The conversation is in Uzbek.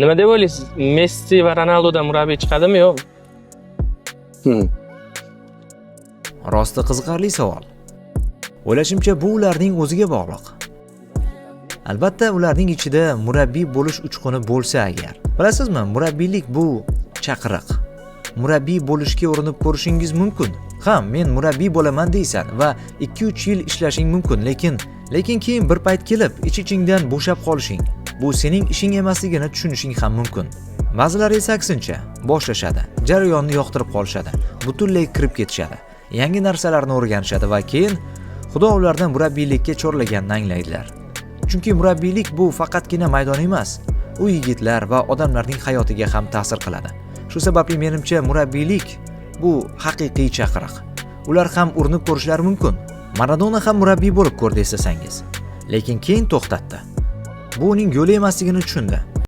Nima deb o'ylaysiz? Messi va Ronaldodan murabbiy chiqadimi, yo'qmi? Rosti qiziqarli savol. O'ylashimcha, bu ularning o'ziga bog'liq. Albatta, ularning ichida murabbiy bo'lish uchquni bo'lsa agar. Bilasizmi, murabbiylik bu chaqiriq. Murabbiy bo'lishga urinib ko'rishingiz mumkin. Ha, men murabbiy bo'laman deysan va 2-3 yil ishlashing mumkin, lekin keyin bir payt kelib ich-ichingdan bo'shab qolishing, bu sening ishing emasligini tushunishing ham mumkin. Ba'zilari esa aksincha, boshlashadi, jarayonni yoqtirib qolishadi, butunlay kirib ketishadi, yangi narsalarni o'rganishadi va keyin Xudo ularni murabbiylikka chorlaganini anglaydilar. Chunki murabbiylik bu faqatgina maydon emas, u yigitlar va odamlarning hayotiga ham ta'sir qiladi. Shu sababli menimcha murabbiylik bu haqiqiy chaqiriq. Ular ham urinib ko'rishlari mumkin. Maradona ham murabbiy bo'lib ko'rdi eslasangiz. Lekin keyin to'xtatdi. Bu uning yo'li emasligini tushundi.